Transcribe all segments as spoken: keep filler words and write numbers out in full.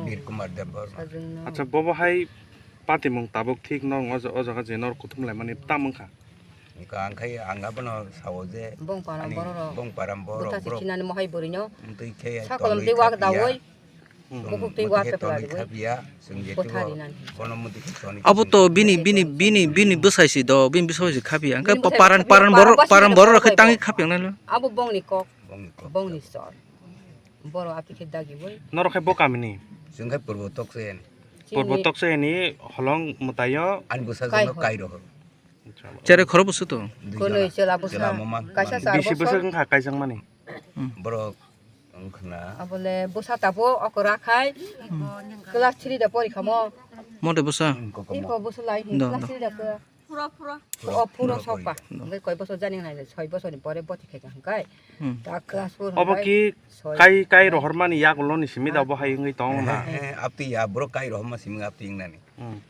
Nirkumar Debbarma. Sajwkno. Acha, bobo hai patimung tabuk thik no o jaga je nor kuthum laimani tam wngkha. Wngkha, ang khai ang abono sao je Bong param ani borok rok. Bong param borok, bwtha si borok. Khinani mohai bwrwino. Mtwi khe sakolom tongwi tei wak khapya. Dawoi. Hmm. Bukhuk tei wak khe tongwi khapya. Chwng je bothari nani. Bono mtwi khe tongwi Abo to bini, bini, bini, bini bwsai si do, bini bwsai si khapya. Hwnkhe bini bwsai paran, khapya, paran borok, paran borok rok khe tangwi khapya nai lo. Abo bongni kok. Bongni kok. Bongni sor. Borok ati khe dagi boi. Norok khe bo kamini? Chwng khe Purbo Tokse ni. Purbo Tokse ni holong mwtaio. Ani bwsajwk no kai rohor. Kai rohor. Acha. Chere khoro bwswk to? Dui jona. Kwnwi chwla bwsa. Chwla mama. Kaisa char bosor. Bisi bwswk wngkha kaijakmani? Hmm. Borok wngkhna. Abole bwsa tabuk okra khai. Hmm. Class three da porikha mo. Mo de bwsa? Hmm, kokomo. Iko bwsa lai hin. Do, class do. Three da khe. Phuro, phuro. O, phuro sokba. Hwnkhe koi bosor jani nai, soi bosorni pore boti khaikha hwnkhe. Hmm. Ta class four obo hwnkhe ki soi. Kai, kai rohormani yagulo ni simi da bo hai wngwi tong na. He, he, apti ya, borok kai rohorma simi apti wngnani. Hmm.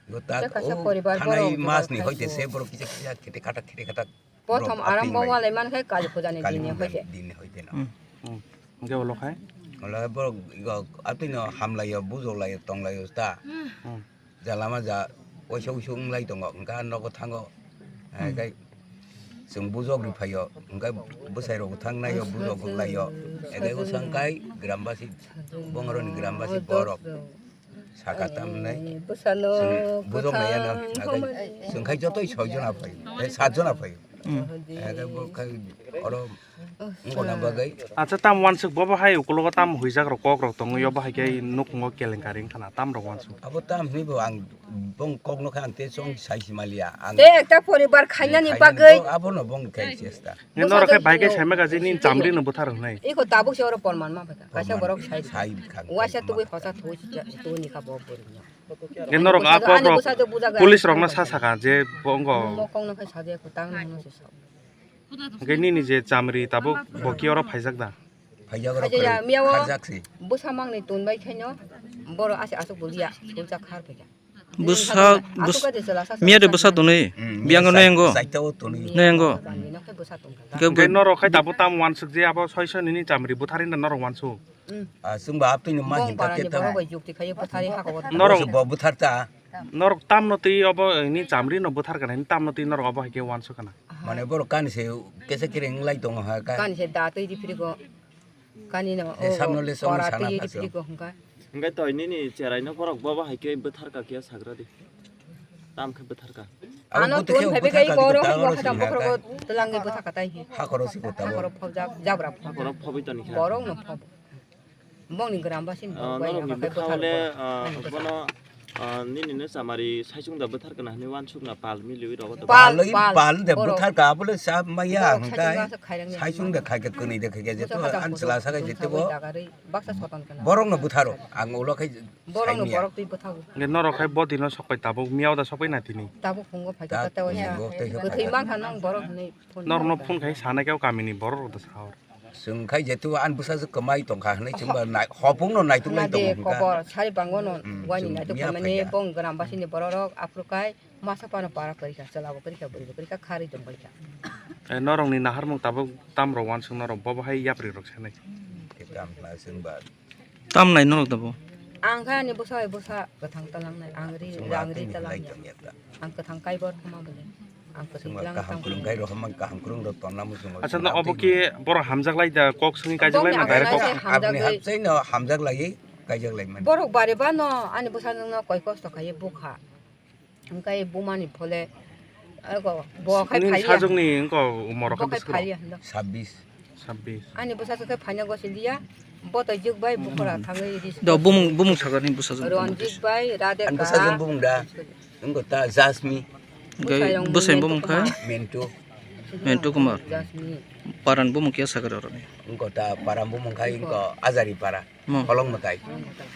Bo ta, ta kaisa o poribar thanai borok mas ni borok hoite khai se borok kisa kisa khete khatak, khete khatak. Prothom borok apti arambo wngnai. Walai man khai Kali puja ni din ni hoite. Kali puja ni din ni hoite no. Hmm. Hmm. Hwnkhe ulo khai? Ulo borok igo apti no hamlaio, bujok laio, tong laio ta. Hmm. Jalama ja waisa uisu wng lai tongo, hwnkha nogo thango. Hmm. Hai kai chwng bujok ri phaio, hwnkha bwsai rok thang naio, bujok rok laio. Egai bwsang kai grambasi, bongroni grambasi borok saka tam hinai. Bwsano chwng bujok naiya no, kwthang hai kai chwng khai jotoi soi jona phaio, eh, sat jona phaio. Hmm. Egai bo khai oro Wngkona bagwi. Acha, tam wansuk bobo hai ukulogo tam huijak rok kok rok tongwi obo hai khe nukhungo kelenkari wngkhana tam rok wansuk. Abo tam hinwi bo ang bong kok nokha ang te chong sai si maliya. Ang te ekta poribar khainani bagwi. Abo no bong khai chesta. Nge norok khe bai khe saima gaji nini chamri no buthar hwnwi. Iko tabuk se oro porman ma phaikha. Kaisa borok sai. Sai kha. Waisa tubui hosa thui tuni kha bo bori. Nge norok a kok rok police rok no sa saka je bongo. Mokong no khai sa de ko tang no se sa. Hwnkhe nini je chamri tabuk bo ki oro phaijak da? Phaijak oro. Phaijak ya, miya o kharjak si. Bwsa mangni tun bai khaino boro ase asuk bulia, sulsa khar phaikha. Bwsa, asuk bwsa, ade chwla sa miya de sa bwsa sa. Tonwi, mm, biyang miya no sa-, engo. Saita o tonwi. No engo. Bwsa tongkha. Hwnkhe norok khai tabuk tam wansuk je abo soi soi nini chamri butharin da norok wansuk. Mm. Ah, chwng ba aptwi no ma hinta te ta. Bong param borok bai jukti khai buthari hako. Norok bo buthar ta. Norok tamno twi obo ni chamri no buthar kana, tamno twi norok obo hai khe wansuk kana. Mane borok kani se kesa kereng lai tongo ha ka. Kani se da twi di phiri go. Kani no. Samno le song sana twi di phiri go hwnka. Hwnkhe toi nini cherai no borok bobo hai khe bwthar ka khe sagra di. Tam khe bwthar ka. Ano tun phebe kai borok hwnkha ta borok tlangi bwthar ka tai hi. Hakoro si ko ta. Hakoro phobjak jabra phobjak. Hakoro phobi toni kha. Borok no phob. Bongni grambasi ni borok bai norokni bwkhao le bono nini no chamari saichung da bwthar kana hinwi wansuk na pal miliwi rogo to. Pal, pal, pal de bwthar ka bole sa maya hwnkhe saichung de khai khe kwnwi de khai khe jeto an chwla sakai jeto bo. Baksa soton kana. Borok no bwtharo ang ulo khai borok no borok twi bwthago. Nge norok khai bodi no sokpai tabuk miya da sokpai na tini. Tabuk phungo phai ta ta. Bwthwi mang kha nang borok hinwi phone. Norok no phone khai sana khe kamini borok rok da sa hor. Chwng khai jetu an bwsajwk kwmai tongkha hinwi chwngba nai-, hopung no naituk lai tongo hwnkha. Kobor sari bango no waini naituk khaimani bong grambasi ni borok rok aphuru kai masa pano para kwrwi kha, chwla bo kwrwi kha, bwrwi bo kwrwi kha, kharwi tong bai kha. Eh, norok ni naharmung tabuk tam rok wansuk norok bobo hai yapri rok sanai. Tam nai norok tabuk. Ang kha ani bwsa bai bwsa kwthang talang nai, ang ri, ang ri talang ya. Ang kwthang kai bor hama bole. Ang kwthang talang kaham kwrwng kai rok hama kaham kwrwng rok tonna muchungo. Acha, no obo ki borok hamjak lai da kok swngwi kaijak lai na direct kok? Aboni hapsai no hamjak lai kaijak lai man. Borok bari ba no ani bwsa nwng no koi kosto khai bukha. Hwnkhe bumani phole, ego, bo khai phali ya. Sajwkni wngkha umor khe bwswk rok? Phali ya hwnda. Sabbish. Sabbish. Ani bwsajwk khe phaina gosi liya, bo tei jwk bai bukhara thangwi ri. Do bumung, bumung sakani bwsajwk. Ranjit bai, Radhe ka. Ani bwsajwk bumung da? Wngkha ta Jasmi. Bwsai bumung kha? Mentu. Mentu Kumar. Jasmi. Paran bumung khe sakar oroni. Wngkha ta paran bumung kha wngkha Ajari para. Mo. Kolong mwtai. Kolong mwtai.